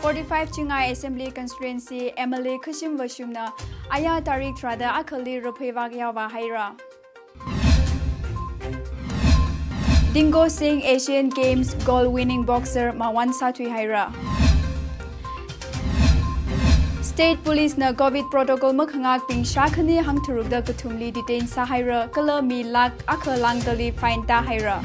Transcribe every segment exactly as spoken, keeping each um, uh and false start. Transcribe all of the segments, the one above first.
Forty-five Chingai Assembly Constituency M L A Khashim Vashumna aya tarik tharāda akhali raphei vak yaovā haira. Dingo Singh Asian Games gold winning boxer mawan sāthui haira. State Police na Covid protocol makhangakbing shākhani hangtharukda kathumli detain sāhaira, kala mi lakh akha lāngdali fine tāhaira.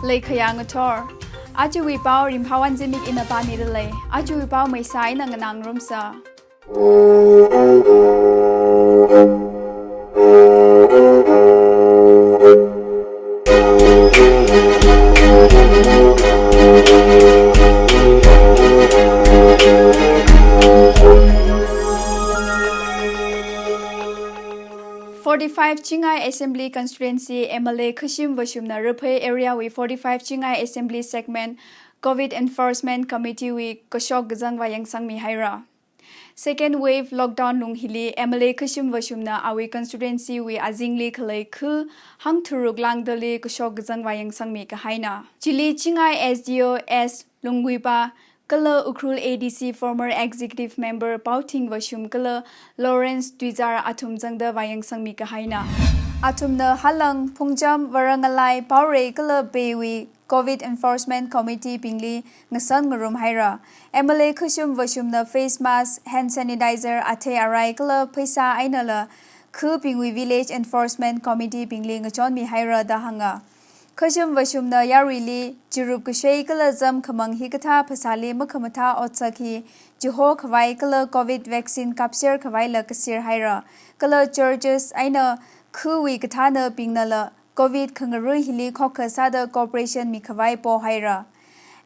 Leikhayā ngathor. Ajawui pao Rimhawan Zimik ina pāmida lei. Ajawui pao maisa ina nganāngarumsa. Forty-five Chingai Assembly Constituency M L A Khashim Vashumna raphei area wui forty-five Chingai Assembly Segment Covid Enforcement Committee wui kashok kazang vāyangsangmi haira. Second wave lockdown lung hili M L A Khashim Vashumna awui constituency wui azingli khalei khu hangtharuk lāngdali kashok kazang vāyangsangmi kahaina. Chili Chingai S D O S Lungwuipa, kala Ukhrul A D C former executive member Paothing Vashum kala Lawrence Tuizar athum zangda vāyangsangmi kahaina. Athumna Halang, Phungcham, Varangalai, Paurei kala Beiwui Covid Enforcement Committee bingli ngasan ngarum haira. M L A Khashim Vashumna face mask, hand sanitizer, athei arai kala pheisā einala khubingwui Village Enforcement Committee bingli ngachonmi haira da hānga. Khashim Vashumna yaruili chirup kashei kala zam khamang hikathā phasāli makhamathā otsak hi chiho khavai kala Covid vaccine kapser khavaila kasir haira. Kala churches eina khuwui kathānabingnala Covid khangarui hili khokha sāda cooperation mikhavai pohaira.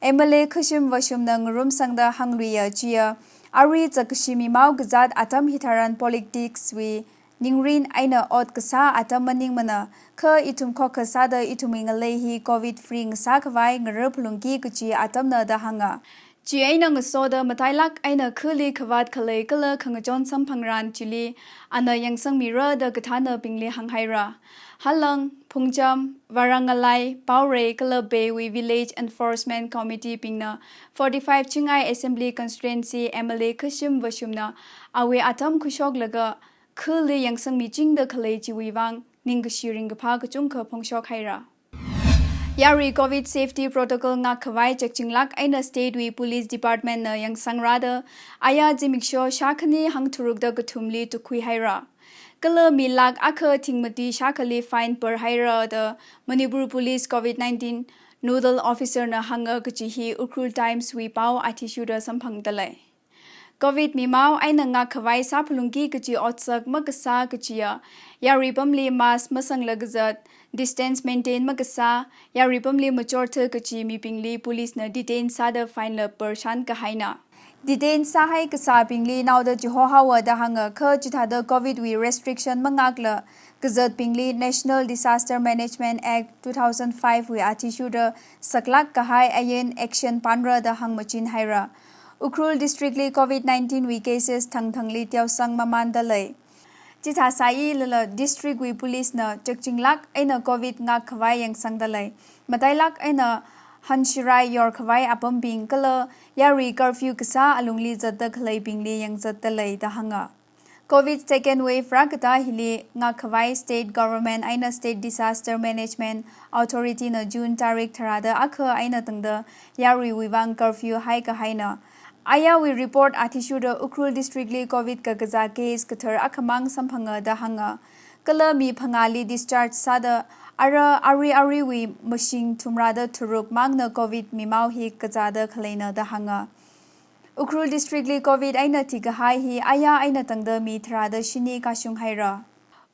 M L A Khashim Vashumna ngarumsangda hāngluiya chiya, arui zakkashi mimao kazat atam hitharan politics wui ningrin eina ot kasā atam maningmana, kha ithum khokha sāda ithumwui ngalei hi Covid free ngasā khavai ngarā phalungki kachi atamna da hānga. Chieina ngasoda matailak eina khuli khavāt khalei kala khangachon samphangran chili ana yangsangmira da kathānabingli hānghaira. Halang, Phungcham, Varangalai, Paurei kala Beiwui Village Enforcement Committee bingna forty-five Chingai Assembly Constituency M L A Khashim Vashumna awui atam khuishoklaga khuli yangsangmichingda khalei chiwui vang ningkashi ringkaphā kachungkha phongshok haira. Yarui Covid safety protocol ngak khavai chakchinglak eina state wui police department na yangsangrada, aya zimiksho shākhani hangtharukda kathumli tukhui haira. Kala mi lakh akha thingmati shākhali fine par haira da Manipur Police Covid nineteen Nodal Officer na hānga kachi hi Ukhrul Times wui pao athishurda samphangda lei. Covid mimao eina ngak khavai sāphalungki kachi otsak makasā kachiya, yarui pamli mask masangla kazat, distance maintain makasā, yarui pamli machortha kachi mibingli police na detain sāda fine la parshan kahaina. Detain sāhai kasābingli naoda chiho haowa da hānga kha chithāda Covid wui restriction mangakla kazatbingli National Disaster Management Act two thousand five wui athishurda saklak kahai ain action panra da hāngmachin haira. Ukhrul district li Covid nineteen wui cases thangthangli teosang mamanda lei. Chithā sāilala district wui police na chakchinglak eina Covid ngak khavai yangsangda lei. Matailak eina hanshirai yor khavai apambing kala yarui curfew kasā alungli zatda khaleibingli yangzatda lei da hānga. Covid second wave rākatā hili ngak khavai state government eina State Disaster Management Authority na June tarik tharāda akha eina tangda yaruiwui vang curfew haikahaina. Ayawui report athishurda Ukhrul district li Covid kakazā case kathar akhamang samphanga da hānga. Kala mi phangāli discharge sāda ara arui aruiwui mashing thumrada tharuk mangna Covid mimao hi kazāda khaleina da hānga. Ukhrul district li Covid eina thikahai hi aya eina tangda mi tharāda shini kashung haira.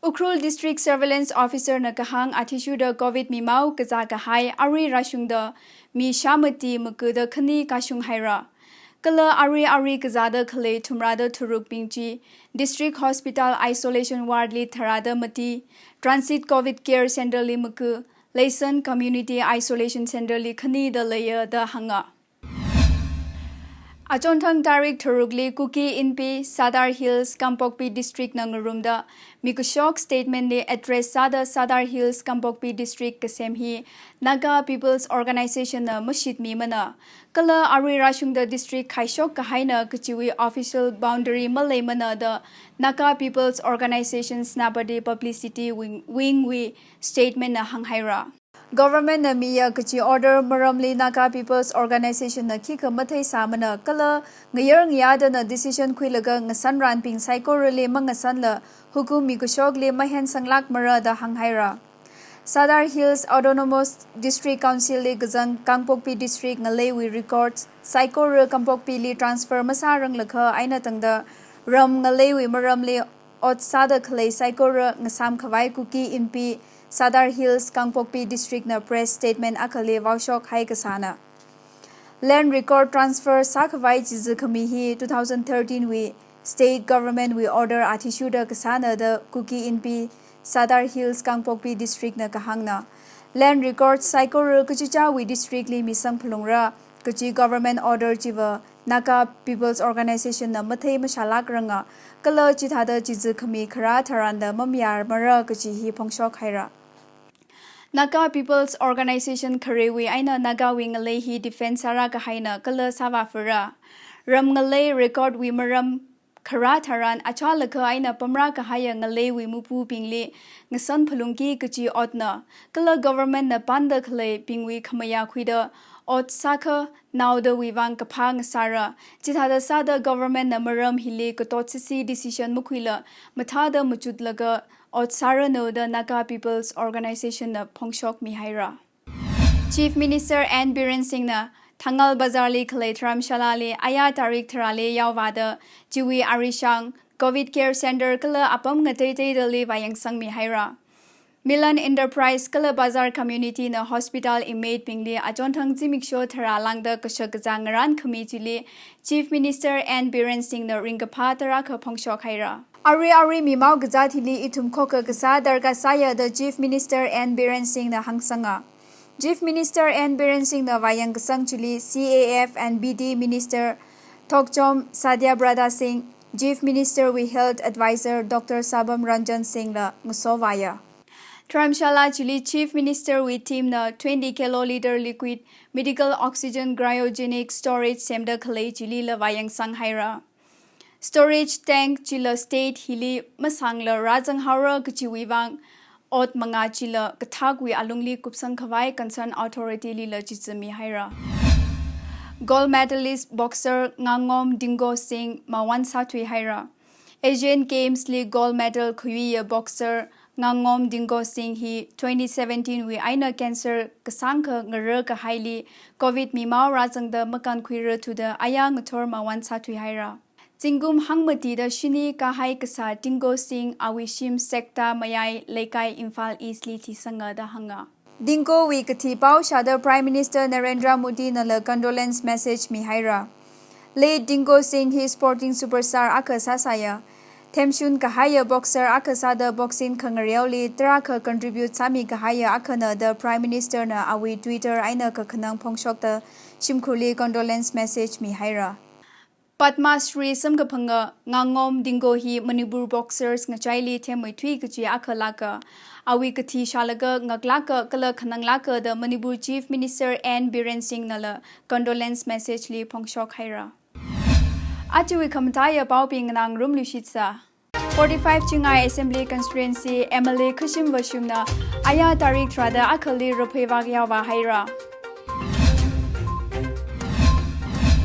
Ukhrul District Surveillance Officer na kahāng athishurda Covid mimao kazā kahai arui rāshungda mi shāmati makuda khani kashung haira. Kala arui arui kazāda khalei thumrada tharukbing chi District Hospital Isolation Ward li tharāda mati, Transit Covid Care Center li maku, Leisan Community Isolation Center li khani da leiya da hānga. Achonthang tarik tharukli Kuki Inpi, Sadar Hills, Kangpokpi District na ngarumda mikashok statement li address sāda Sadar Hills, Kangpokpi District kasem hi Naga People's Organization na mashitmimana, kala arui rāshungda district khaishok kahaina kachiwui official boundary maleimana da Naga People's Organization Senapati Publicity Wing, Wing wui statement na hānghaira. Government na miya kachi order maramli Naga People's Organization na khikha matheisāmana kala ngayar ngayādana decision khuilaga ngasanranbing saikorali mangasanla hukum mikashokli mahensanglākmara da hānghaira. Sadar Hills Autonomous District Council li kazang Kangpokpi District ngaleiwui records saikora Kangpokpili transfer masāranglakha eina tangda ram ngaleiwui maramli ot sāda khalei saikora ngasām khavai Kuki Inpi, Sadar Hills, Kangpokpi District na press statement akhali vaoshokhai kasāna. Land record transfer sākhavai chizi khami hi two thousand thirteen wui State Government wui order athishurda kasāna da Kuki Inpi, Sadar Hills, Kangpokpi District na kahāngna. Land record saikora kachichāwui district li misang phalungra kachi government order chiva Naga People's Organization na mathei mashālākranga, kala chithāda chizi khami kharā tharan da mamayāmara kachi hi phongshokhaira. Naga People's Organization kharewui eina Nagawui ngalei hi defend sārā kahaina kala sāvāfara. Ram ngalei record wui maram kharā tharan achālakha eina pamrā kahaiya ngaleiwui mupubingli ngasan phalungki kachi otna, kala government na panda khaleibingwui khamayā khuida ot sākha naodawui vang kaphā ngasāra. Chithāda sāda government na maram hili katotsisi decision makhuila mathāda machutlaga ot sāranu da Naga People's Organization na phongshokmihaira. Chief Minister N Biren Singh na Thangal Bazar li khalei Dharamshala li aya tarik tharāli yaovāda chiwui arishang, Covid Care Center kala apam ngateiteidali vāyangsangmihaira. Milan Enterprise kala Bazar Community na hospital inmate bingli achonthang zimiksho tharā lāngda kashakazā ngarān khami chili Chief Minister N Biren Singh na ringkaphā tarākha phongshokhaira. Arui arui mimao kazāt hili ithum khokha kasā darkar sāya da Chief Minister N Biren Singh na hāngsanga. Chief Minister N Biren Singh na vāyang kasang chili C A F and B D Minister Thokchom Satyabrata Singh, Chief Minister wui Health Advisor Doctor Sabam Ranjan Singh la ngasovāya. Dharamshala chili Chief Minister wui team na twenty kiloliter liquid medical oxygen cryogenic storage semda khalei chili la vāyangsanghaira. Storage tank chila state hili masangla rāzanghaora kachiwui vang ot mangā chila kathakwui alungli kupsang khavai concern authority lila chizimihaira. Gold medalist boxer Ngangom Dingo Singh mawon sāthuihaira. Asian Games li gold medal khuiya boxer Ngangom Dingo Singh hi twenty seventeen wui eina cancer kasāngkha ngarar kahaili Covid mimao rāzangda makankhuira thuda aya ngathor mawon sāthuihaira. Zingkum hangmatida shini kahai kasā Dingo Singh awui shim Sekta Mayai Leikai Imphal East li thisanga da hānga. Dingo wui kathi pao shāda Prime Minister Narendra Modi nala condolence message mihaira. Late Dingo Singh hi sporting superstar akha sāsāya. Themshun kahaiya boxer akha sāda boxing khangareoli tarākha contribute sāmi kahaiya akhana da Prime Minister na awui Twitter eina kakhanang phongshokta shimkhurli condolence message mihaira. Padma Shri samkaphanga Ngangom Dingo hi Manipur boxers ngachaili themmei thui kachi akha lāka. Awui kathi shālaga ngaklāka kala khananglāka da Manipur Chief Minister N Biren Singh nala condolence message li phongshokhaira. Ajawui khamataiya paobing nganāngarum luishitsa. Forty-five Chingai Assembly Constituency M L A Khashim Vashum na aya tarik tharāda akhali raphei vak yaovāhaira.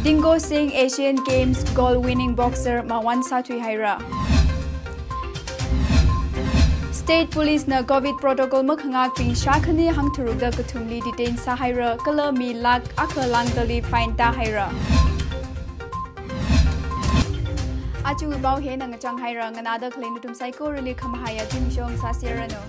Dingo Singh Asian Games gold winning boxer mawon sāthuihaira. State Police na Covid protocol makhangakbing shākhani hangtharukda kathumli detain sāhaira kala mi lakh akha lāngdali fine tāhaira. Ajawui pao hina ngachanghaira, nganāda khalei nathum saikorali khamahaiya zimiksho sāseranu.